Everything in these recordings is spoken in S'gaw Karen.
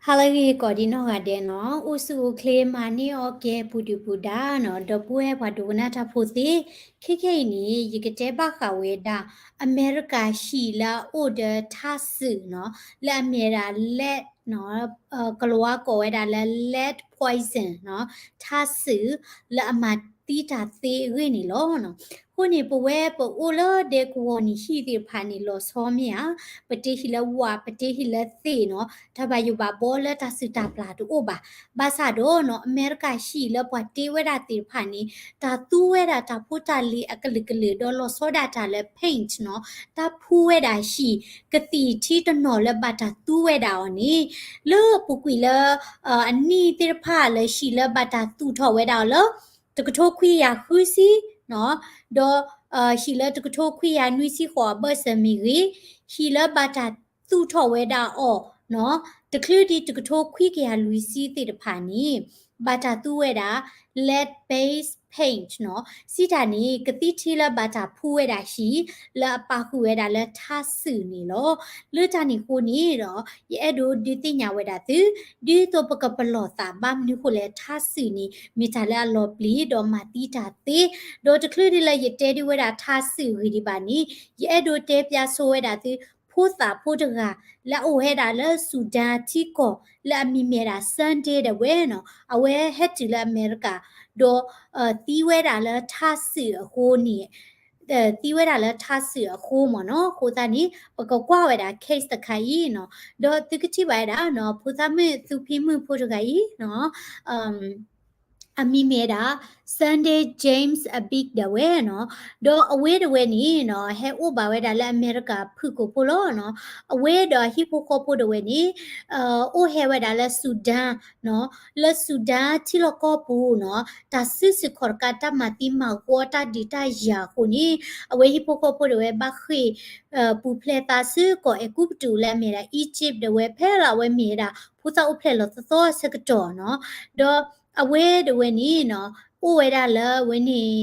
ဟါလၢအဂ့ၤကိးဒံးနီၢ်ဂၤဒဲးနီၤ, အိၣ်ဆူၣ်အိၣ်ချ့မၤန့ၢ်အီၣ်ကဲပူၤဒုၣ်ပူၤဒါနီၤ, ဒီပုၢ်ဝဲၢ်ပှၤဒိကနၣ်တၢ်ဖိသ့, ခဲခဲအံၤန့ၣ် ယကတဲဘၣ်ဃးဝဲဒၣ် အမဲရကၤဟံၣ်လၢအအိၣ်ဒီးထၣ်စုာ်နီၤ, လၢအမ့ၢ်ဝဲဒၣ် lead နီၤ, ကလၤဝါကိးဝဲဒၣ်လၢ lead poison နီၤ, ထၣ်စုာ် လၢအမၤသံတၢ်သ့အဂ့ၢ်န့ၣ်လီၤ. အဃိန့ၣ် ပဝဲပအိၣ်လၢဒဲကဝီၤန့ၣ် ဟံၣ်သ့ၣ်တဖၣ်န့ၣ် လီၤဆီမ့ၢ်ဧါ, ပတ့ဟံၣ်လၢဝၣ် ပတ့ဟံၣ်လၢသ့ၣ်နီၤ, တၢ်ဘၣ်ယိၣ်ဘၣ်ဘီလၢတၢ်စုၣ်တၢ်ပျၢ်တအိၣ်ဘၣ်. ဘၣ်ဆၣ်ဒီးနီၤ အမဲရကၤဟံၣ်လၢပှၤတ့ဝဲဒၣ်သ့ၣ်တဖၣ်န့ၣ် တၢ်သူဝဲဒၣ်တၢ်ဖိတၢ်လံၤအကလုာ်ကလုာ် ဒီးလီၤဆီဒၣ်တၢ်လၢ paint နီၤ, တၢ်ဖူဝဲဒၣ်ဟံၣ်ကသံၣ်ထံတနီၤလၢဘၣ်တၢ်သူဝဲဒၣ်အီၤန့ၣ် လၢအပူၤကွံာ်လၢ အနံၣ်သ့ၣ်တဖၣ်လၢဟံၣ်လၢဘၣ်တၢ်သူၣ်ထီၣ်ဝဲဒၣ်အီၤလၢ တကထိခွံကယၤဃုဆံနီၤ, ဒီးဟံၣ်လၢတကထိခွံကယၤနွံဆံဃိးအဘၢၣ်စၢၤမ့ၢ်ဂ့ၤ, ဟံၣ်လၢဘၣ်တၢ်သူၣ်ထီၣ်ဝဲဒၣ်အီၤနီၤ, တချုးဒံးတကထိခွံကယၤလွံၢ်ဆံသ့ၣ်တဖၣ်န့ၣ် ဘၣ်တၢ်သူဝဲဒၣ် lead based paint နီၤ, စံးတၢ်န့ၣ် ကသံၣ်ထံလၢဘၣ်တၢ်ဖူဝဲဒၣ်ဟံၣ် လၢအပာ်ဃုာ်ဝဲဒၣ်လၢထၣ်စုာ်န့ၣ်လီၤ. လၢတၢ်န့ၣ်အဃိန့ၣ်ဒီး ယအဲၣ်ဒိးဒုးသ့ၣ်ညါဝဲဒၣ်သု ဒ်သိးပကပလီၢ်သးဘၣ်မနုၤဃိလဲၣ် ထၣ်စုာ်န့ၣ် မ့ၢ်တၢ်လၢအလီၤပျံၤဒီးမၤသံတၢ်သ့, ဒီးတချုးဒံးလၢယတဲဒုးဝဲဒၣ်ထၣ်စုာ်ဂ့ၤဒံးဘၣ်န့ၣ် ယအဲၣ်ဒိးတဲပၠးဆိဝဲဒၣ်သု ဖိသၣ်ဖိတဂၤ လၢအအိၣ်ဝဲဒၣ်လၢဆူၣ်ဒၢထံကီၢ် လၢအမံၤမ့ၢ်ဒၣ် Sunday ဒၣ်ဝဲနီၤ, အဝဲဟဲတုၤလၢအမဲရကၤ ဒီးသံဝဲဒၣ်လၢထၣ်စုာ်အဃိန့ၣ် သံဝဲဒၣ်လၢထၣ်စုာ်အဃိမ့ၢ်နီၤ, အဃိသတးန့ၣ် ပကကွၢ်ဝဲဒၣ် case တခါအံၤနီၤ, ဒီးသုကထံၣ်ဘၣ်ဝဲဒၣ်နီၤ ဖိသၣ်မုၣ်သူဖံမုၣ်ဖိတဂၤအံၤနီၤ အမံၤမ့ၢ်ဒၣ် Sunday James Abig ဒၣ်ဝဲနီၤ, ဒီးအဝဲဒၣ်ဝဲန့ၣ်နီၤ ဟဲအိၣ်ဘၣ်ဝဲဒၣ်လၢအမဲရကၤဖုၣ်ကိာ်ဖိလီၤနီၤ, အဝဲဒီးအဟံၣ်ဖိဃီဖိဒၣ်ဝဲန့ၣ် အိၣ်ဟဲဝဲဒၣ်လၢဆူၣ်ဒၢနီၤ, လၢဆူၣ်ဒၢထံလီၢ်ကီၢ်ပူၤနီၤ တၢ်စုဆူၣ်ခီၣ်တကး တၢ်မၤသံမၤဂီၤတၢ်ဒုးတၢ်ယၤအဃိန့ၣ် အဝဲဟံၣ်ဖိဃီဖိဒၣ်ဝဲဘၣ်ဃ့ၢ် ပူၤဖျဲးသးဆူကီၢ်အဲၤကူပတူးလၢအမ့ၢ်ဒၣ် Egypt ဒၣ်ဝဲ ဖဲလၢအဝဲမ့ၢ်ဝဲဒၣ် ဖိသၣ်အိၣ်ဖျဲၣ်လီၤသီသီဆၢကတီၢ်နီၤ, ဒီးအဝဲဒၣ်ဝဲန့ၣ်နီၤ အိၣ်ဝဲဒၣ်လၢအဝဲန့ၣ်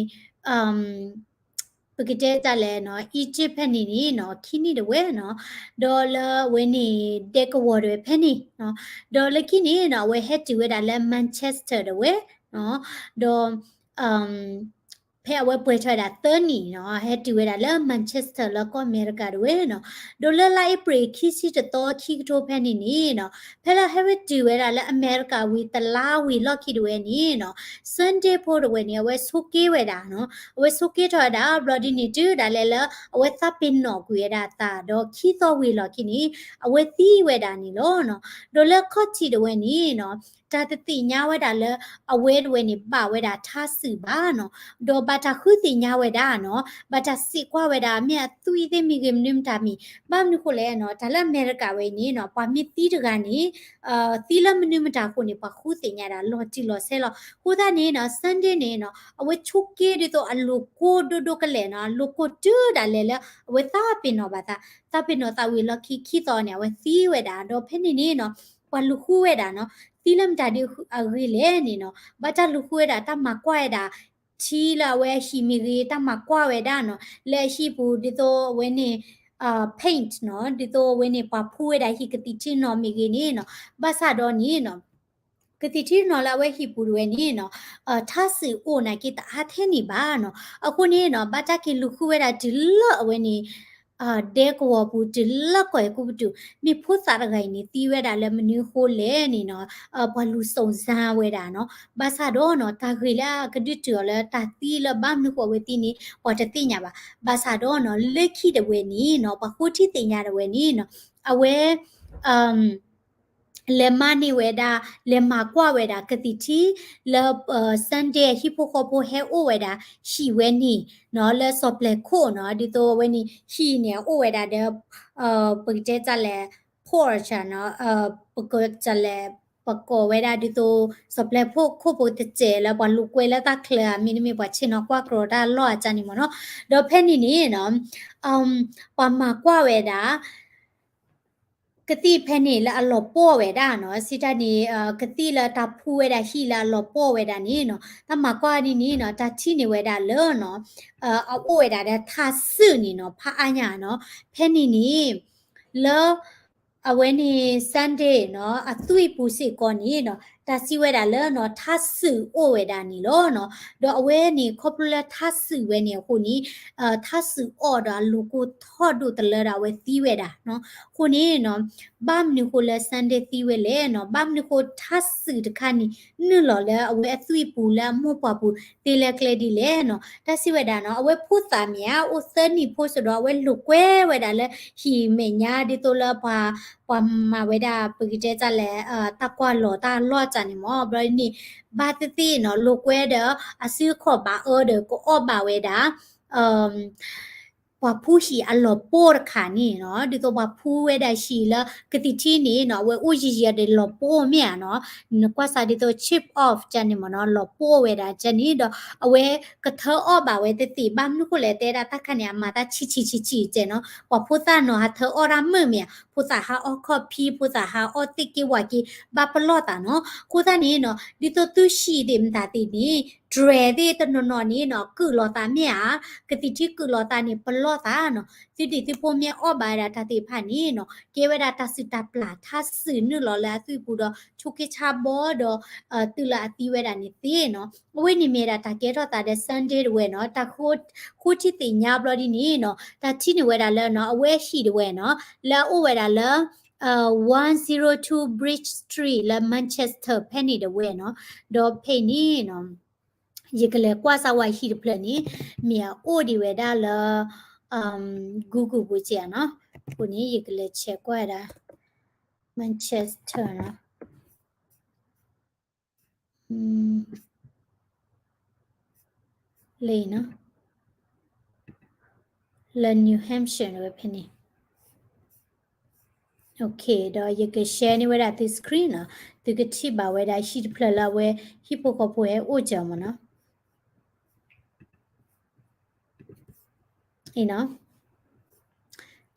ပကတဲတၢ်လဲၣ်နီၤ Egypt ဖဲန့ၣ်န့ၣ်နီၤ ခံနံၣ်ဒၣ်ဝဲနီၤ, ဒီးလၢအဝဲန့ၣ် ဒဲကဝီၤဒၣ်ဝဲဖဲန့ၣ်နီၤ, ဒီးလၢခံန့ၣ်နီၤ အဝဲဟဲတုၤဝဲဒၣ်လၢ Manchester ဒၣ်ဝဲနီၤ, ဒီး ဖဲအဝဲပှဲၤထီၣ်ဝဲဒၣ်သၢနံၣ်နီၤ ဟဲတုၤဝဲဒၣ်လၢ Manchester လၢကီၢ်အမဲရကၤဒၣ်ဝဲနီၤ, ဒီးလၢလါအ့ဖြ့ၣ်ခံဆံတသီခံကထိဖဲန့ၣ်န့ၣ်နီၤ ဖဲလၢဟဲဝဲတုၤဝဲဒၣ်လၢအမဲရကၤဝံၤတလါဝံၤလီၢ်ခံဒၣ်ဝဲန့ၣ်နီၤ Sunday ဖိဒၣ်ဝဲန့ၣ် အဝဲဆိးက့ဝဲဒၣ်နီၤ, အဝဲဆိးက့ထီၣ်ဝဲဒၣ် ဘျီဒ်န့ၣ်တုၤဒၣ်လဲာ်လၢ အဝဲသးပ့ၤနီၣ်ကွံာ်ဝဲဒၣ်အသး ဒီးခံသီဝံၤလီၢ်ခံန့ၣ် အဝဲသံဝဲဒၣ်န့ၣ်လီၤနီၤ, ဒီးလၢခီၣ်ထံးဒၣ်ဝဲန့ၣ်နီၤ တၢ်တသ့ၣ်ညါဝဲဒၣ်လၢ အဝဲဒၣ်ဝဲန့ၣ် ဘၣ်ဝဲဒၣ်ထါစုာ်ဘၣ်နီၤ, ဒီးဘၣ်တၢ်ဃုသ့ၣ်ညါဝဲဒၣ်နီၤ, ဘၣ်တၢ်စံးကွၢ်ဝဲဒၣ် မ့ၢ်အသွံၣ်သ့ၣ်မ့ၢ်ဂ့ၤ မနုၤမတၤမံၤ, ဘၣ်မနုၤဃိလဲၣ်နီၤ, တၢ်လၢအမဲရကၤဝဲအံၤန့ၣ်နီၤ ပှၤမ့ၢ်သံတဂၤန့ၣ် သံလၢမနုၤမတၤအဃိန့ၣ် ပှၤဃုသ့ၣ်ညါဒၣ်လီၤတံၢ်လီၤဆဲးလီၤ. အဃိသတးန့ၣ်နီၤ Sunday န့ၣ်နီၤ အဝဲဆိးက့ဒ်သိးအလိၤကိၢ်ဒိၣ်ဒိၣ်ကလဲာ်နီၤ, အလိၤကိၢ်တုၤဒၣ်လဲာ်လၢ အဝဲသးပ့ၤနီၣ်ဘၣ်သး, သးပ့ၤနီၣ်သးဝံၤလီၢ်ခံခံသီန့ၣ် အဝဲသံဝဲဒၣ်, ဒီးဖဲန့ၣ်န့ၣ်နီၤ ပှၤလူၤဃုဝဲဒၣ်နီၤ, သံလၢမတၤဒ်အဂ့ၤလဲၣ်န့ၣ်နီၤ, ဘၣ်တၢ်လူၤဃုဝဲဒၣ် တၢ်မၤကွၢ်ဝဲဒၣ် ထံလၢအဝဲအဟံၣ်မ့ၢ်ဂ့ၤ တၢ်မၤကွၢ်ဝဲဒၣ်နီၤ, လၢအဟံၣ်ပူၤ ဒ်သိးအဝဲန့ၣ် paint နီၤ, ဒ်သိးအဝဲန့ၣ် ပှၤဖူဝဲဒၣ်ဟံၣ်ကသံၣ်ထံနီၤမ့ၢ်ဂ့ၤန့ၣ်နီၤ, ဘၣ်ဆၣ်ဒီးန့ၣ်နီၤ ကသံၣ်ထံနီၤလၢအဝဲဟံၣ်ပူၤဒၣ်ဝဲန့ၣ်နီၤ, ထါစုာ်အိၣ်နာ်က့တအါထဲန့ၣ်ဘၣ်နီၤ. အဃိန့ၣ်နီၤ ဘၣ်တၢ်က့ၤလူၤဃုဝဲဒၣ်တုၤလၢအဝဲန့ၣ် ဒဲကဝီၤပူၤတုၤလၢကီၢ်အဲၤကူပတူး မ့ၢ်ဖိသၣ်တဂၤအံၤန့ၣ် သံဝဲဒၣ်လၢမနုၤအဃိလဲၣ်န့ၣ်နီၤ, ပှၤလူၤစုံစမ်းဝဲဒၣ်နီၤ. ဘၣ်ဆၣ်ဒီးနီၤ တၢ်ဂ့ၢ်လၢအကဒုးတုၤအီၤလၢတၢ်သံလၢဘၣ်မနုၤဃိအဝဲသံန့ၣ် ပှၤတသ့ၣ်ညါဘၣ်. ဘၣ်ဆၣ်ဒီးနီၤ လၢခံဒၣ်ဝဲန့ၣ်နီၤ ပှၤဃိထံသ့ၣ်ညါဒၣ်ဝဲန့ၣ်နီၤ အဝဲ လဲၤမၤန့ၢ်ဝဲဒၣ် လဲၤမၤကွၢ်ဝဲဒၣ်ကသံၣ်ထံ လၢ Sunday အဟံၣ်ဖိဃီဖိဟဲအိၣ်ဝဲဒၣ် ဟံၣ်ဝဲန့ၣ်နီၤ လၢစီၤပျဲခိၣ်နီၤ ဒ်သိးအဝဲန့ၣ် ဟံၣ်န့ၣ် အအိၣ်ဝဲဒၣ်ဒီး ပကတဲတၢ်လဲၣ် porch နီၤ ပကတဲလဲၣ် ပကိးဝဲဒၣ်ဒ်သိး စီၤပျဲခိၣ်ဖိတစဲးလၢပှၤလူၤကွဲလၢတၢ်ချၢဧါ မ့တမ့ၢ်ပှၤဆ့ၣ်နီၤကွၢ်ကြီတၢ်လီၢ်အကါန့ၣ်မ့ၢ်နီၤ. ဒီးဖဲန့ၣ်န့ၣ်နီၤ ပှၤမၤကွၢ်ဝဲဒၣ် ကသံၣ်ဖဲန့ၣ်လၢအလီၤပှီၢ်ဝဲဒၣ်နီၤ, စံးတၢ်န့ၣ် ကသံၣ်လၢတၢ်ဖူဝဲဒၣ်ဟံၣ်လၢအလီၤပှီၢ်ဝဲဒၣ်န့ၣ်နီၤ, တၢ်မၤကွၢ်န့ၣ်န့ၣ်နီၤ တၢ်ထံၣ်န့ၢ်ဝဲဒၣ်လၢနီၤ အအိၣ်ဝဲဒၣ်ဒီးထါစုာ်န့ၣ်နီၤ ဖးအါညါနီၤ. ဖဲန့ၣ်န့ၣ် လၢ အဝဲန့ၣ် Sunday နီၤ အသွံၣ်ပူၤစ့ၢ်ကီးန့ၣ်နီၤ တၢ်စံးဝဲဒၣ်လၢနီၤ ထါစုၣ်အိၣ်ဝဲဒၣ်န့ၣ်လီၤနီၤ. ဒီးအဝဲန့ၣ်ခီဖျိလၢထါစုၣ်ဝဲန့ၣ်အဃိန့ၣ် ထါစုၣ်အီၣ်ဒီးအလိၤကိၢ်ထီၣ်ဒိၣ်တလၢဒီးအဝဲသံဝဲဒၣ်နီၤ. အဃိန့ၣ်နီၤ ဘၣ်မနုၤဃိလၢ Sunday သံဝဲလဲၣ်နီၤ, ဘၣ်မနုၤဃိထါစုၣ်တခါန့ၣ် နုာ်လီၤလၢအဝဲအသွံၣ်ပူၤလၢအမိၢ်ပှၢ်ပူၤသ့လၢကျဲဒ်လဲၣ်နီၤ. တၢ်စံးဝဲဒၣ်နီၤ အဝဲဖိသၣ်မ့ၢ်ဧါ အိၣ်သၢနံၣ်ဖိစ့ၢ်ဒီး အဝဲလိာ်ကွဲဝဲဒၣ်လၢဟံၣ်မဲာ်ညါ ဒ်သိးလၢပှၤ ပှၤမၤဝဲဒၣ် ပကတဲတၢ်လဲၣ် တၢ်ကွၢ်လီၤတၢ်လီၢ်တၢ်န့ၣ်မ့ၢ် ဘျီန့ၣ် ဘၣ်သ့ၣ်သ့ၣ်နီၤ လိာ်ကွဲဒီး အစုအခီၣ်ဘၣ်အၢဒီး ကအီၣ်ဘၣ်ဝဲဒၣ် ပှၤဖှူဟံၣ်အလီၢ်ပိၢ်တခါန့ၣ်နီၤ, ဒ်သိးပှၤဖှူဝဲဒၣ်ဟံၣ်လၢကသံၣ်ထံန့ၣ်နီၤ အဝဲအိၣ်ယံာ်ယံာ်ဒီးလီၢ်ပိၢ်မ့ၢ်ဧါနီၤ, နကွၢ်စးဒ်သိး chip off ကန့ၣ်မ့ၢ်နီၤ လီၢ်ပိၢ်ဝဲဒၣ်ကန့ၣ်ဒီး အဝဲကထၢအီၣ်ဘၣ်ဝဲတသ့ ဘၣ်မနုၤဃိလဲၣ်တဲဒၣ်တၢ်ခါန့ၣ် အမၤတၢ်ဆံးဆံးဆံးဆံးကဲနီၤ, ပှၤဖိသၣ်နီၤ ဟးထၢအီၣ်တၢ်မုာ်မ့ၢ်ဧါ, ဖိသၣ်ဟးအီၣ်ခီၣ်ဖံး ဖိသၣ်ဟးအီၣ်သ့ၣ်က့ဝၣ်က့ ဘၣ်ပလီၢ်သးနီၤ, အဃိသတးန့ၣ်နီၤ ဒ်သိးသုဟံၣ်သ့ၣ်မတၤသ့ၣ်န့ၣ် တြဲၤသ့ၣ်တနီၤနီၤန့ၣ်နီၤ ကုၢ်လီၤသးမ့ၢ်ဧါ, ကသံၣ်ထံကုၢ်လီၤသးန့ၣ် ပလီၢ်သးနီၤ, သုဒံၣ်သုဖိမ့ၢ်အီၣ်ဘၣ်ဝဲဒၣ်တၢ်သ့ၣ်တဖၣ်န့ၣ်နီၤ ကဲဝဲဒၣ်တၢ်စုၣ်တၢ်ပျၢ် ထါစုၣ်နုာ်လီၤလၢအသွံၣ်ပူၤဒီး ဆိးက့ဆါဘီဒီး တုၤလၢအသံဝဲဒၣ်န့ၣ်သ့နီၤ, အဝဲန့ၣ်မ့ၢ်ဒၣ်တၢ်ကဲထီၣ်သးဒီး Sunday တဝဲနီၤ, တၢ်ဃိထံသ့ၣ်ညါဘျီဒ်န့ၣ်နီၤ, တၢ်ထံၣ်န့ၢ်ဝဲဒၣ်လၢနီၤ အဝဲဟံၣ်တဝဲနီၤ, လၢအအိၣ်ဝဲဒၣ်လၢ one zero two Bridge Street လၢ Manchester ဖဲန့ၣ်တဝဲနီၤ, ဒီးဖဲန့ၣ်နီၤ ယကလဲၤကွၢ်စၢ်ဝဲဟံၣ်တဖျၢၣ်န့ၣ် မ့ၢ်အအိၣ်ဒံးဝဲဒၣ်လၢ Google ပူၤက့နီၤ, အဃိန့ၣ် ယကလဲၤဆဲးကွၢ်ဝဲဒၣ် Manchester နီၤ လၢနီၤ လၢ New Hampshire ဝဲဖဲန့ၣ် ဒီးယက share န့ၢ်ဝဲဒၣ်သု screen နီၤ, သုကထံၣ်ဘၣ်ဝဲဒၣ်ဟံၣ်တဖျၢၣ်လၢအဝဲဟံၣ်ဖိဃီဖိဟဲအိၣ်ကၢမ့ၢ်နီၤ.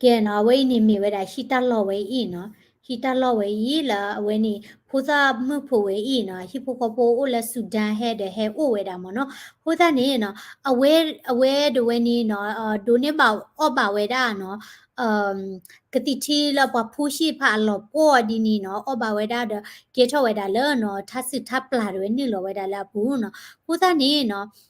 ကဲနီၤ အဝဲအံၤန့ၣ်မ့ၢ်ဝဲဒၣ်ဟံၣ်တၢ်လီၢ်ဝဲအံၤနီၤ, ဟံၣ်တၢ်လီၢ်ဝဲအံၤလၢအဝဲန့ၣ် ဖိသၣ်မုၣ်ဖိဝဲအံၤနီၤ, ဟံၣ်ဖိဃီဖိအိၣ်လၢ Sudan ဟဲဒီးဟဲအိၣ်ဝဲဒၣ်မ့ၢ်နီၤ, အဃိသတးန့ၣ်နီၤ အဝဲ အဝဲတဝဲန့ၣ်နီၤ ဒိးန့ၢ်ဘၣ်အီၣ်ဘၣ်ဝဲဒၣ်နီၤ ကသံၣ်ထံလၢပှၤဖှူဟံၣ်တဖၣ်အလီၢ်ပိၢ်ဒ်န့ၣ်နီၤ အီၣ်ဘၣ်ဝဲဒၣ်ဒီး ကဲထီၣ်ဝဲဒၣ်လၢနီၤ ထါစုၣ်ထါပျၢ်တဝဲနုာ်လီၤဝဲဒၣ်လၢအပူၤနီၤ, အဃိသတးန့ၣ်နီၤ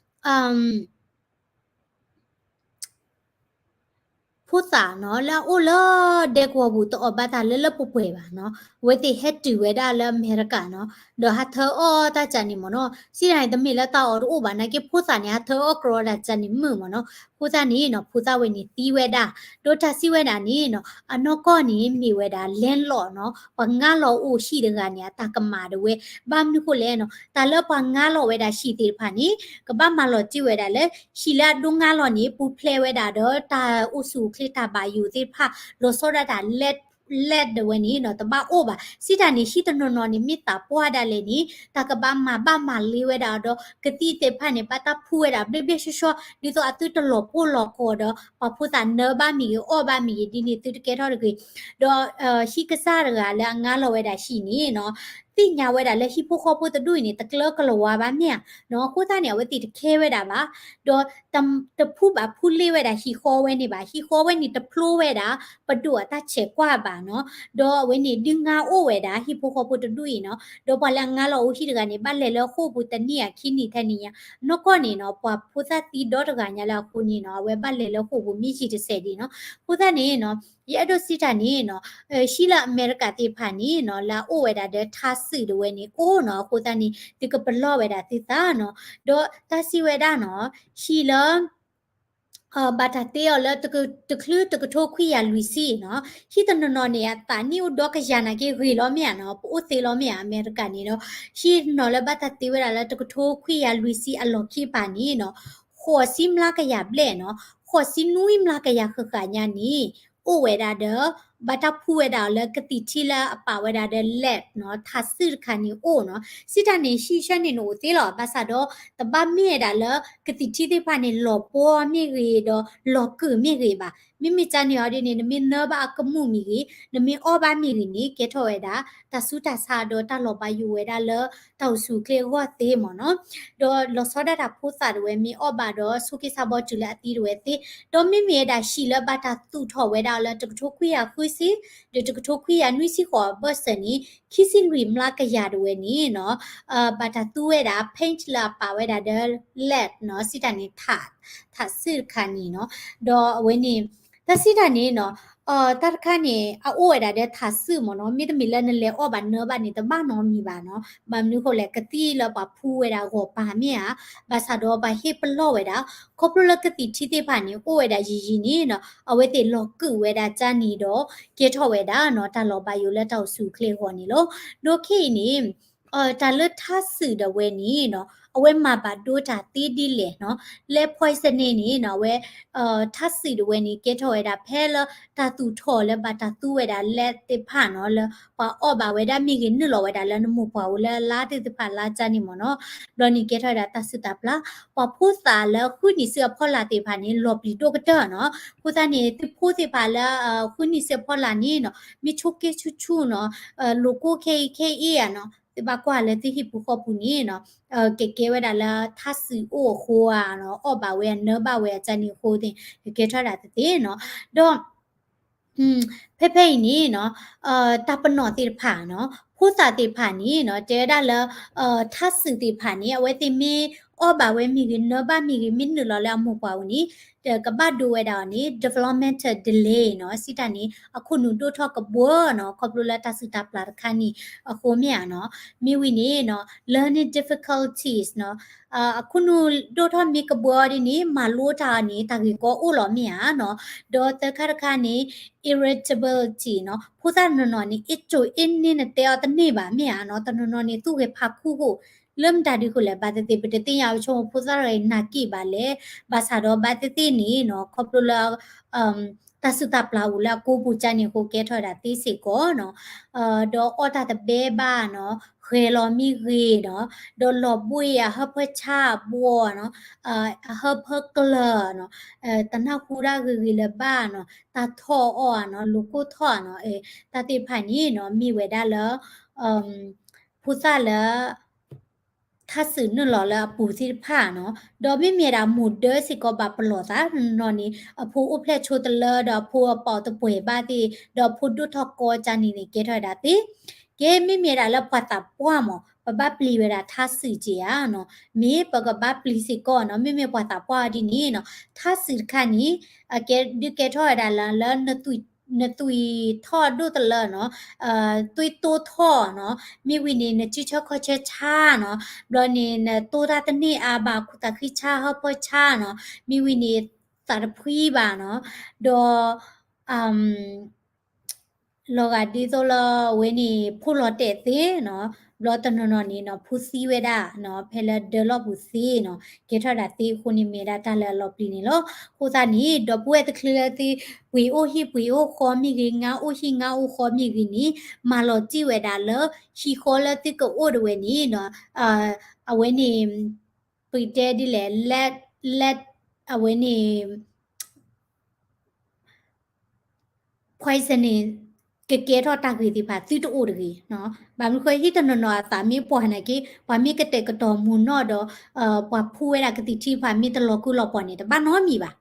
ဖိသၣ်နီၤ လၢအအိၣ်လၢဒဲကဝီၤပူၤ တအီၣ်ဘၣ်တၢ်လၢလၢပှဲၤပှဲၤဘၣ်နီၤ, အဝဲသ့ၣ်ဟဲတုၤဝဲဒၣ်လၢအမဲရကၤနီၤ, ဒီးဟးထၢအီၣ်တၢ်ကၢ်န့ၣ်မ့ၢ်နီၤ, စံးတၢ်န့ၣ် တမ့ၢ်လၢတၢ်အီၣ်တအိၣ်ဘၣ် နာ်က့ဖိသၣ်န့ၣ် ဟးထၢအီၣ်ကြီတၢ်ကၢ်န့ၣ်မုာ်မ့ၢ်နီၤ, အဃိသတးန့ၣ်နီၤ ဖိသၣ်ဝဲန့ၣ်သံဝဲဒၣ်, ဒီးတၢ်စံးဝဲဒၣ်န့ၣ်နီၤ အနီၢ်ကီၢ်န့ၣ် မ့ၢ်ဝဲဒၣ် landlord နီၤ, ပှၤငါလီၤအိၣ်ဟံၣ်တဂၤန့ၣ် အတၢ်ကမၣ်တဝဲ, ဘၣ်မနုၤဃိလဲၣ်နီၤ, တၢ်လၢပှၤငါလီၤဝဲဒၣ်ဟံၣ်သ့ၣ်တဖၣ်န့ၣ် ကဘၣ်မၤလီၤတံၢ်ဝဲဒၣ်လၢ ဟံၣ်လၢအဒိငါလီၤန့ၣ် ပူၤဖျဲးဝဲဒၣ်ဒီး တၢ်အိၣ်ဆူၣ်အိၣ်ချ့တၢ်ဘၣ်ယိၣ်သ့ၣ်တဖၣ် လီၤဆီဒၣ်တၢ် land တဝဲန့ၣ်နီၤ တဘၣ်အိၣ်ဘၣ်. စံးတၢ်န့ၣ် ဟံၣ်တနီၤနီၤန့ၣ် မ့ၢ်သးပှၢ်ဒၣ်လဲာ်န့ၣ် တၢ်ကဘၣ်မၤဘၣ်မၤလ့ဝဲဒၣ်ဒီး ကသံၣ်သ့ၣ်တဖၣ်န့ၣ် ဘၣ်တၢ်ဖှူဝဲဒၣ်ဘျ့ဘျ့ဆှီဆှီ ဒ်သိးအသုတလီၤပှီၢ်လီၤကီၢ်ဒီး ပှၤဖိသၣ်နၢဘၣ်မ့ၢ်ဂ့ၤ အီၣ်ဘၣ်မ့ၢ်ဂ့ၤ ဒ်န့ၣ်သုတကဲထီၣ်တဂ့ၤ. ဒီး ဟံၣ်ကစၢ်တဂၤလၢအငါလီၤဝဲဒၣ်ဟံၣ်န့ၣ်နီၤ သ့ၣ်ညါဝဲဒၣ်လၢဟံၣ်ဖိဃီဖိတဒူၣ်အံၤန့ၣ် တကျၢကလီၤဝါဘၣ်မ့ၢ်ဧါနီၤ အဃိသတးန့ၣ် အဝဲသ့ၣ်တခဲဝဲဒၣ်ဘၣ် ဒီး တဖှူဘၣ်ဖှူလ့ဝဲဒၣ်ဟံၣ်ဃီဝဲန့ၣ်ဘၣ် ဟံၣ်ဃီဝဲန့ၣ်တဖျိဝဲဒၣ် ပဒိၣ်အတၢ်ဆဲးကွၢ်ဘၣ်နီၤ ဒီးအဝဲန့ၣ်ဒုးငါအိၣ်ဝဲဒၣ်ဟံၣ်ဖိဃီဖိတဒူၣ်အံၤနီၤ ဒီးပှၤလၢအငါလီၤအိၣ်ဟံၣ်တဂၤန့ၣ် ဘၣ်လဲၤလၢဃိာ်ပူၤတနံၣ်အခံနံၣ်ထဲန့ၣ်ညါ နီၢ်ကီၢ်န့ၣ်နီၤ ပှၤဖိသၣ်သံဒီတဂၤညါလၢအဃိန့ၣ်နီၤ အဝဲဘၣ်လဲၤလၢဃိာ်ပူၤမ့ၢ်ယံာ်တစဲးဒံးနီၤ အဃိသတးန့ၣ်နီၤ ယအဲၣ်ဒိးစံးတၢ်န့ၣ်နီၤ ဟံၣ်လၢအမဲရကၤသ့ၣ်တဖၣ်န့ၣ်နီၤ လၢအအိၣ်ဝဲဒၣ်ဒီးထါစုၣ်တဝဲန့ၣ်အိၣ်နီၤ အဃိသတးန့ၣ် သုကပလီၢ်ဝဲဒၣ်သုသးနီၤ ဒီးတၢ်စံးဝဲဒၣ်နီၤ ဟံၣ်လၢ ဘၣ်တၢ်တ့အီၤလၢ တချုးတကထိခွံကယၤလွံၢ်ဆံနီၤ ဟံၣ်တနီၤနီၤန့ၣ် အသးနံၣ်အိၣ်ဒီကယၤနာ်က့ဂ့ၤလီၤမ့ၢ်ဧါနီၤ ပအိၣ်သ့လီၤမ့ၢ်ဧါ အမဲရကၤန့ၣ်ဒီး ဟံၣ်နီၤလၢဘၣ်တၢ်တ့ဝဲဒၣ်လၢတကထိခွံကယၤလွံၢ်ဆံအလီၢ်ခံပၤန့ၣ်နီၤ ဃိးဆံမျးကယၤဘျဲၣ်နီၤ ဃိးဆံနွံမျးကယၤဃၣ်ဃၣ်ညါန့ၣ် အိၣ်ဝဲဒၣ်ဒီး ဘၣ်တၢ်ဖှူဝဲဒၣ်အီၤလၢကသံၣ်ထံလၢအပာ်ဝဲဒၣ်ဒီး land နီၤ ထါစုၣ်တခါန့ၣ်အိၣ်နီၤ စံးတၢ်န့ၣ် ဟံၣ်ဆၢန့ၣ်နအိၣ်သ့လီၤ ဘၣ်ဆၣ်ဒီး တဘၣ်မ့ၢ်ဝဲဒၣ်လၢ ကသံၣ်ထံသ့ၣ်တဖၣ်န့ၣ် လီၤပှီၢ်မ့ၢ်ဂ့ၤဒီး လီၤကုာ်မ့ၢ်ဂ့ၤဘၣ် မ့မ့ၢ်ကန့ၣ်အီၤဒ်န့ၣ် နမ့ၢ်နၢဘၣ်အကမူၣ်မ့ၢ်ဂ့ၤ, နမ့ၢ်အီၣ်ဘၣ်မ့ၢ်ဂ့ၤန့ၣ် ကဲထီၣ်ဝဲဒၣ် တၢ်ဆူးတၢ်ဆါဒီးတၢ်လီၤဘၣ်ယိၣ်ဝဲဒၣ်လၢတၢ်အိၣ်ဆူၣ်အိၣ်ချ့အဂီၢ်သ့မ့ၢ်နီၤ. ဒီးလီၤဆီဒၣ်တၢ်ဖိသၣ်တဝဲမ့ၢ်အီၣ်ဘၣ်ဒီး ဆိးက့ဆါဘီတုၤလၢအသံတဝဲသ့, ဒီးမ့မ့ၢ်ဝဲဒၣ်ဟံၣ်လၢဘၣ်တၢ်သူၣ်ထီၣ်ဝဲဒၣ်လၢတကထိခွံကယၤဃုဆံ ဒီးတကထိခွံကယၤနွံဆံဃိးအဘၢၣ်စၢၤန့ၣ် ခံဆံလွံၢ်မျးကယၤတဝဲန့ၣ်နီၤ ဘၣ်တၢ်သူဝဲဒၣ် paint လၢအပာ်ဝဲဒၣ်ဒီး lead နီၤ စံးတၢ်န့ၣ် ထး ထးစုၣ်တခါန့ၣ်နီၤ. ဒီးအဝဲန့ၣ် တၢ်စံးတၢ်န့ၣ်နီၤ တၢ်တခါန့ၣ် အအိၣ်ဝဲဒၣ်ဒီးထးစုၣ်မ့ၢ်နီၤ, မ့တမ့ၢ်လၢနလဲၤအီၣ်ဘၣ်နၢဘၣ်န့ၣ် တဘၣ်နီတမံၤဘၣ်နီၤ. ဘၣ်မနုၤအဃိလဲၣ် ကသံၣ်လၢပှၤဖှူဝဲဒၣ်ဂီၤပၤမ့ၢ်ဧါ, ဘၣ်ဆၣ်ဒီးပှၤဟ့ၣ်ပလီၢ်ဝဲဒၣ် ခီဖျိလၢကသံၣ်ထံသ့ၣ်တဖၣ်န့ၣ် အိၣ်ဝဲဒၣ်ယံာ်ယံာ်န့ၣ်နီၤ အဝဲသ့ၣ်လီၤကုာ်ဝဲဒၣ်ကန့ၣ်ဒီး ကဲထီၣ်ဝဲဒၣ်နီၤ တၢ်လီၤဘၣ်ယိၣ်လၢတၢ်အိၣ်ဆူၣ်အိၣ်ချ့အဂီၢ်န့ၣ်လီၤ. ဒီးခဲအံၤန့ၣ် တၢ်လၢထးစုၣ်တဝဲန့ၣ်နီၤ အဝဲမၤဘၣ်ဒိတၢ်သ့ဒ်လဲၣ်နီၤ, လၢ poisoning န့ၣ်နီၤ အဝဲ ထးစုၣ်တဝဲန့ၣ် ကဲထီၣ်ဝဲဒၣ်ဖဲလၢတၢ်သူၣ်ထီၣ်လၢဘၣ်တၢ်သူဝဲဒၣ် lead သ့ၣ်တဖၣ်နီၤ လၢပှၤအီၣ်ဘၣ်ဝဲဒၣ်မ့ၢ်ဂ့ၤ နုာ်လီၤဝဲဒၣ်လၢနမိၢ်ပှၢ်အိၣ်လၢအလါသ့ၣ်တဖၣ်လါကန့ၣ်မ့ၢ်နီၤ, ဘျီန့ၣ်ကဲထီၣ်ဝဲဒၣ်တၢ်စုၣ်တၢ်ပျၢ်, ပှၤဖိသၣ်လၢဃုနံၣ်ဆူအဖီလာ်သ့ၣ်တဖၣ်န့ၣ် လီၤပျံၤဒိၣ်ကတၢၢ်နီၤ. အဃိသတးန့ၣ် သုးဖိသ့ၣ်တဖၣ်လၢ ဃုနံၣ်ဆူအဖီလာ်န့ၣ်နီၤ မ့ၢ်ဆိးက့ဆူၣ်ဆူၣ်နီၤ လိာ်ကိၢ်ခဲအံၤခဲအံၤဧါနီၤ သုဘၣ်ကွၢ်လၢသုဟံၣ်ပူၤဃီပူၤန့ၣ်နီၤ ကကဲဝဲဒၣ်လၢထးစုၣ်အိၣ်အဃိဧါနီၤ အီၣ်ဘၣ်ဝဲအနၢဘၣ်ဝဲအကန့ၣ်အဃိသ့ၣ် ကကဲထီၣ်ဒၣ်သ့သ့နီၤ. ဒီး ဖဲဖဲအံၤန့ၣ်နီၤ တၢ်ပနီၣ်သ့ၣ်တဖၣ်နီၤ ဖိသၣ်သ့ၣ်တဖၣ်န့ၣ်နီၤ တဲဝဲဒၣ်လၢ ထးစုၣ်သ့ၣ်တဖၣ်န့ၣ် အဝဲသ့ၣ်မ့ၢ်အီၣ်ဘၣ်ဝဲမ့ၢ်ဂ့ၤ နၢဘၣ်မ့ၢ်ဂ့ၤ မ့ၢ်နုာ်လီၤလၢအမိၢ်ပှၢ်အိၣ်န့ၣ် ကဘၣ်ဒိဝဲဒၣ်အီၤန့ၣ် developmental delay နီၤ စံးတၢ်န့ၣ် အခိၣ်နူာ်ဒိၣ်ထီၣ်ကဘှီနီၤ ခီဖျိလၢတၢ်စုၣ်တၢ်ပျၢ်တခါန့ၣ် အဃိမ့ၢ်ဧါနီၤ. မ့ၢ်ဝံၤန့ၣ်နီၤ learning difficulties နီၤ အခိၣ်နူာ်ဒိၣ်ထီၣ်မ့ၢ်ကဘှီဒ်န့ၣ် မၤလိတၢ်အီၤန့ၣ် တၢ်ဂ့ၢ်ကီအိၣ်လီၤမ့ၢ်ဧါနီၤ. ဒီးသၢခါတခါန့ၣ် irritability နီၤ ဖိသၣ်တနီၤနီၤန့ၣ် အ့ၣ်ကိၣ်အ့ၣ်န့ၢ်နတဲအီၤတန့ၢ်ဘၣ်မ့ၢ်ဧါနီၤ တနီၤနီၤန့ၣ် သူၣ်ဂဲၤဖးခူၣ်ဃိ လၢမတၤဒုးဃိလဲၣ် ဘၣ်သ့ၣ်သ့ၣ် ပတသ့ၣ်ညါအဆိကမိၣ်ဖိသၣ်တဂၤအံၤနာ်က့ၣ်ဘၣ်လဲၣ်, ဘၣ်ဆၣ်ဒီးဘၣ်သ့ၣ်သ့ၣ်န့ၣ်နီၤ ခီဖျိလၢ တၢ်စုၣ်တၢ်ပျၢ်အိၣ်လၢအကိာ်ပူၤကန့ၣ်အဃိ ကဲထီၣ်ဝဲဒၣ်သ့စ့ၢ်ကီးနီၤ. ဒီးအီၣ်တၢ်တဘဲဘၣ်နီၤ ဃဲၤလီၤမ့ၢ်ဂ့ၤနီၤ, ဒီးလီၤဘှံးအဟၢဖၢဆါအဘှီနီၤ, အဟၢဖၢကျၢၤနီၤ, တနၢ်ဟူတၢ်ဂ့ၤဂ့ၤလၢၤဘၣ်နီၤ, တၢ်ထီၣ်အီၣ်နီၤ, လိၤကိၢ်ထီၣ်နီၤ, တၢ်သ့ၣ်တဖၣ်န့ၣ်နီၤ မ့ၢ်ဝဲဒၣ်လၢ ဖိသၣ်လၢ ထးစုၣ်နုာ်လီၤလၢအပူၤသ့ၣ်တဖၣ်နီၤ, ဒီးမ့မ့ၢ်ဒၣ်မိၢ်ဒၢစ့ၢ်ကီးဘၣ်ပလီၢ်သးနီၤန့ၣ် အဖိအိၣ်ဖျဲၣ်ဆိတလၢဒီးအဖိအပိာ်တပှဲၤဘၣ်သ့ၣ် ဒီးအဖိဒိၣ်ထီၣ်ကီကန့ၣ်န့ၣ် ကဲထီၣ်ဝဲဒၣ်သ့, ကဲမ့မ့ၢ်ဒၣ်လၢပှၤသးပှၢ်မး ပဘၣ်ပျံၤဝဲဒၣ်ထးစုၣ်က့ဧါနီၤ, မ့ၢ်ပကဘၣ်ပျံၤစ့ၢ်ကီးနီၤ, မ့မ့ၢ်ပှၤသးပှၢ်ဒ်န့ၣ်နီၤ ထးစုၣ်တခါန့ၣ် အကဲဒုးကဲထီၣ်ဝဲဒၣ်လၢ နသွံၣ်ထီၣ်ဒိၣ်တလၢနီၤ, သွံၣ်တိၢ်ထီၣ်နီၤ, မ့ၢ်ဝံၤန့ၣ် နစုဆၢခီၣ်ဆၢဆါနီၤ, ဘျီန့ၣ် နတိၢ်တၢ်တန့ၢ်အါဘၣ် ခူၣ်သးဃံဆါဟၢဖၢဆါနီၤ, မ့ၢ်ဝံၤန့ၣ် သးတဖှံဘၣ်နီၤ, ဒီး လီၤဂာ်ဒ်သိးလၢအဝဲန့ၣ် ဖိလီၤတဲာ်သ့နီၤ, ဘျီတနီၤနီၤန့ၣ်နီၤ ဖိသံဝဲဒၣ်နီၤ ဖဲလၢဒၢလီၢ်ပူၤသ့နီၤ, ကဲထီၣ်ဒၣ်သ့အဃိန့ၣ်မ့ၢ်ဒၣ်တၢ်လၢအလီၤပျံၤန့ၣ်လီၤ. အဃိသတးန့ၣ် ဒီပုၢ်ဝဲၢ်တချုးလၢသု ပှ့ၤအိၣ်ဟံၣ်ပှ့ၤအိၣ်ဃီမ့ၢ်ဂ့ၤ ငါအိၣ်ဟံၣ်ငါအိၣ်ဃီမ့ၢ်ဂ့ၤန့ၣ် မၤလီၤတံၢ်ဝဲဒၣ်လၢ ဟံၣ်ဃီလၢသုကအိၣ်ဒၣ်ဝဲန့ၣ်နီၤ အဝဲန့ၣ် ပတဲဒ်လဲၣ် လဲ အဝဲန့ၣ် poisoning ကကဲထီၣ်တၢ်ဂ့ၤသ့ၣ်တဖၣ် သုတအိၣ်တဂ့ၤနီၤ. ဘၣ်မနုၤဃိ ဟံၣ်တနီၤနီၤအသးမ့ၢ်ပှၢ်နာ်က့ ပှၤမ့ၢ်ကတဲာ်ကတီၤမုၢ်နီၢ်ဒီး ပှၤဖှူဝဲဒၣ်ကသံၣ်ထံတဖၣ် မ့ၢ်တလီၤကုလီၤပှီၢ်န့ၣ် တဘၣ်နီတမံၤဘၣ် မ့ၢ်ဧါ.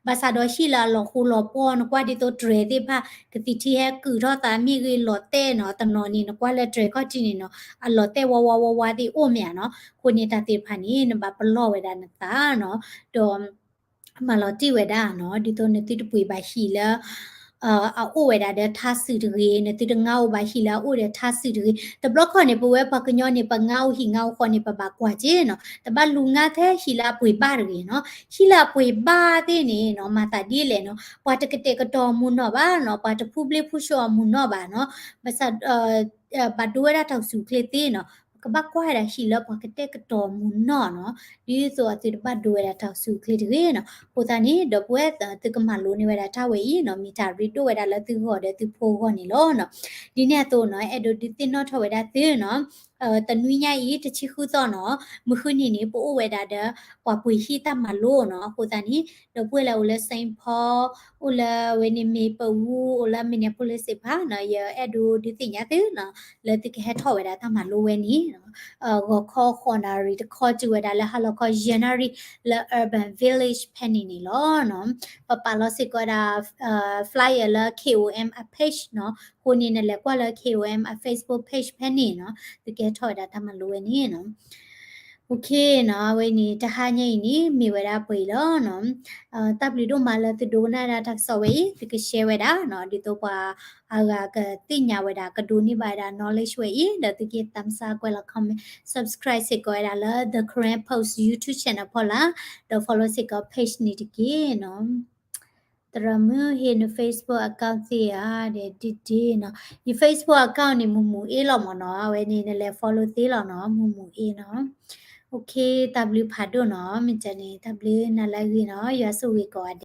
ဘၣ်ဆၣ်ဒီးဟံၣ်လၢအလီၤဃိလီၤပှီၢ် နကွၢ်ဒ်သိးတြဲၤသ့ၣ်တဖၣ် ကသံၣ်ထံဟဲကုာ်ထီၣ်သးမ့ၢ်ဂ့ၤ လီၤတဲာ်နီၤ တနီၤန့ၣ် နကွၢ်လၢတြဲၤခီၣ်ထံးန့ၣ်နီၤ အလီၤတဲာ်ဝါဝါဝါဝါသ့ၣ်အိၣ်မ့ၢ်ဧါနီၤ. အဃိန့ၣ်တၢ်သ့ၣ်တဖၣ်န့ၣ် နဘၣ်ပလီၢ်ဝဲဒၣ်နသးနီၤ ဒီး မၤလီၤတံၢ်ဝဲဒၣ်နီၤ ဒ်သိးနသုတပှ့ၤဘၣ်ဟံၣ်လၢ အအိၣ်ဝဲဒၣ်ဒီးထးစုၣ်တဂ့ၤ နသုတငါအိၣ်ဘၣ်ဟံၣ်လၢအအိၣ်ဒီးထးစုၣ်တဂ့ၤ. တဘျီခီန့ၣ် ပဝဲပှၤကညီန့ၣ် ပငါအိၣ်ဟံၣ်ငါအိၣ်ဃီန့ၣ် ပဘၣ်ကွၢ်က့နီၤ တဘၣ်လူၤငါထဲဟံၣ်လၢအပှ့ၤဘၣ်တဂ့ၤနီၤ. ဟံၣ်လၢအပှ့ၤဘၣ်သ့ၣ်န့ၣ်နီၤ မၤသးဒ်လဲၣ်နီၤ ပှၤတကတဲာ်ကတီၤမုၢ်နီၢ်ဘၣ်နီၤ ပှၤတဖူဘျ့ဖူဆှီအမုၢ်နီၢ်ဘၣ်နီၤ ဘၣ်ဆၣ် ဘၣ်ဒိဝဲဒၣ်တၢ်အိၣ်ဆူၣ်အိၣ်ချ့သ့နီၤ ပကဘၣ်ကွၢ်ဝဲဒၣ်ဟံၣ်လၢပှၤကတဲာ်ကတီၤမုၢ်နီၢ်နီၤ ဒ်သိးအသုတဘၣ်ဒိဝဲဒၣ်တၢ်အိၣ်ဆူၣ်အိၣ်ချ့တဂ့ၤနီၤ. အဃိသတးန့ၣ် ဒီပုၢ်ဝဲၢ်သုကမၤလိန့ၢ်ဝဲဒၣ်တၢ်ဝဲအံၤနီၤ မ့ၢ်တၢ်ရ့ဒိၣ်ဝဲဒၣ်လၢသုဂီၢ်ဒီးသုဖိဂီၢ်န့ၣ်လီၤ. ဒ်န့ၣ်အသိးနီၤ အဲၣ်ဒိးဒုးသ့ၣ်နီၣ်ထီၣ်ဝဲဒၣ်သုနီၤ တနွံညါအံၤ တဆံဃုသီနီၤ, မုၢ်ဃုနံၤန့ၣ် ပအိၣ်ဝဲဒၣ်ဒီး ပှၤပှ့ၤဟံၣ်တၢ်မၤလိနီၤ. အဃိသတးန့ၣ် ဒီပုၢ်ဝဲၢ်လၢအိၣ်လၢ Saint Paul အိၣ်လၢဝဲန့ၣ် Maplewood အိၣ်လၢ Minneapolis သ့ၣ်တဖၣ်နီၤ, ယအဲၣ်ဒိးဒုးသ့ၣ်ညါသုနီၤ လၢသုကဟဲထီၣ်ဝဲဒၣ်တၢ်မၤလိဝဲန့ၣ် ဂီၤခီဃိးနၣ်ရံၣ်တခီ တုၤဝဲဒၣ်လၢဟါလီၤခီယဲၢ်နၣ်ရံၣ် လၢ Urban Village ဖဲန့ၣ်န့ၣ်လီၤနီၤ. ပပာ်လီၤစ့ၢ်ကီးဝဲဒၣ် flyer လၢ K O M အ page နီၤ, အဃိန့ၣ် နလဲၤကွၢ်လၢ K O M အ Facebook page ဖဲန့ၣ်နီၤ, သုကဟဲထီၣ်ဝဲဒၣ်တၢ်မၤလိဝဲန့ၣ်နီၤ. OK နီၤ, အဝဲန့ၣ် တဟါညါအံၤန့ၣ် မ့ၢ်ဝဲဒၣ်ပှဲၤအံၤလီၤနီၤ. တၢ်ဘျုးဒိၣ်မးလၢသုဒိကနၣ်ဒၣ်တၢ်ကစီၣ်ဝဲအံၤ, သုက share ဝဲဒၣ်နီၤ, ဒ်သိးပှၤအဂၤကသ့ၣ်ညါဝဲဒၣ် ကဒိးန့ၢ်ဘၣ်ဝဲဒၣ် knowledge ဝဲအံၤ, ဒီးသုက thumbs up ကွဲးလီၤ comment, subscribe စ့ၢ်ကီးဝဲဒၣ်လၢ The Karen Post YouTube channel ဖီလာ်, ဒီး follow စ့ၢ်ကီး page န့ၣ်တက့ၢ်နီၤ. သရၣ်မုၣ် ဟ့ၣ်န Facebook account သ့ဧါ, ဒီးဒ်ဒ်နီၤ, ယ Facebook account န့ၣ် မုၢ်မုၢ်အ့လီၤမ့ၢ်နီၤ, အဝဲန့ၣ် နလဲၤ follow သ့လီၤနီၤ, မုၢ်မုၢ်အ့နီၤ. OK တၢ်ဘျုးဖးဒိၣ်နီၤ, မ့ၢ်ကန့ၣ် တၢ်ဘျုးနၤလၢအဂ့ၤနီၤ, ယွၤဆိၣ်ဂ့ၤကိးဂၤဒဲး.